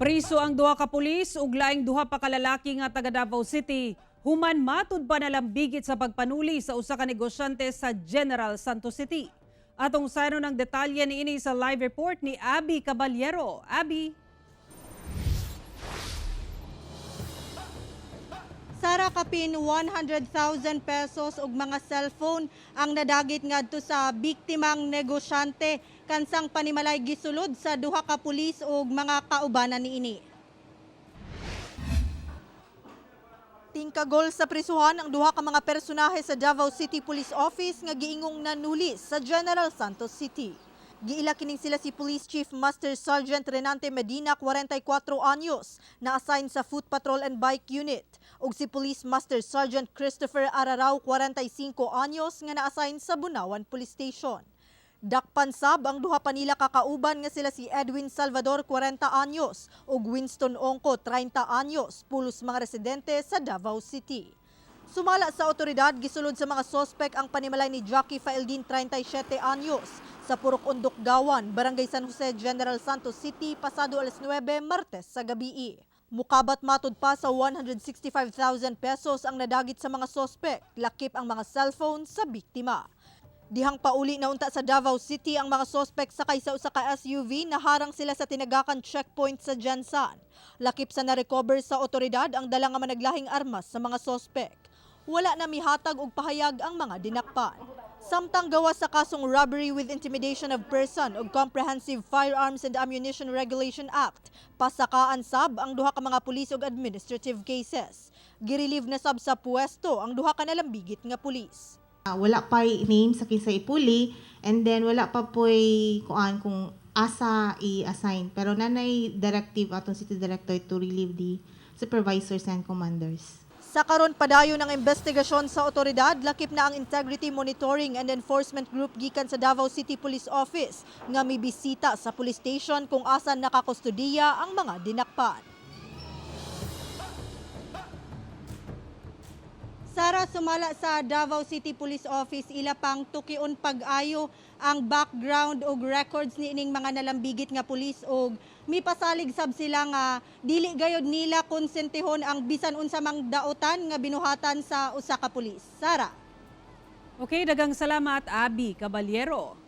Priso ang duha ka pulis ug laing duha pa ka lalaki nga taga Davao City human matud pa nalambigit sa pagpanuli sa usa ka negosyante sa General Santos City. Atong sayron ang detalye niini sa live report ni Abby Caballero. Abby. Sara, kapin 100,000 pesos ug mga cellphone ang nadagit ngadto sa biktimang negosyante kansang panimalay gisulod sa duha ka pulis ug mga kaubanan niini. Tingkagol sa prisuhan ang duha ka mga personahe sa Davao City Police Office nga giingong nanuli sa General Santos City. Giila kining sila si Police Chief Master Sergeant Renante Medina, 44 anyos, na assign sa Foot Patrol and Bike Unit, ug si Police Master Sergeant Christopher Ararao, 45 anyos, nga na-assign sa Bunawan Police Station. Dakpan sab ang duha pa nila kakauban nga sila si Edwin Salvador, 40 anyos, ug Winston Ongko, 30 anyos, pulos mga residente sa Davao City. Sumala sa otoridad, gisulod sa mga sospek ang panimalay ni Jackie Faeldin, 37 anyos, sa Purok Undok Gawan, Barangay San Jose, General Santos City, pasado alas 9, Martes sa gabii. Mukabat matud pa sa 165,000 pesos ang nadagit sa mga sospek, lakip ang mga cellphone sa biktima. Dihang pauli na unta sa Davao City ang mga sospek sakay sa usa ka SUV, naharang sila sa tinagakan checkpoint sa Gensan. Lakip sa na-recover sa otoridad ang dala nga managlahing armas sa mga sospek. Wala na mihatag og pahayag ang mga dinakpan. Samtang gawas sa kasong robbery with intimidation of person ug Comprehensive Firearms and Ammunition Regulation Act, pasakaan sab ang duha ka mga pulis og administrative cases. Girelieve na sab sa puwesto ang duha ka nalambigit nga pulis. Wala pa name sa kinsa ipuli and then wala pa po'y kuan kung asa i-assign, pero nanay directive atong city director to relieve the supervisors and commanders. Sa karon, padayon ang investigasyon sa otoridad, lakip na ang Integrity Monitoring and Enforcement Group gikan sa Davao City Police Office nga mibisita sa police station kung asan nakakustudiya ang mga dinakpan. Sara, sumala sa Davao City Police Office, ila pang tukion pag-ayo ang background og records ni ining mga nalambigit nga pulis og mipasalig sab sila nga dili gayod nila konsentihon ang bisan unsa mang daotan nga binuhatan sa usa ka pulis. Sara. Okay, daghang salamat, Abby Caballero.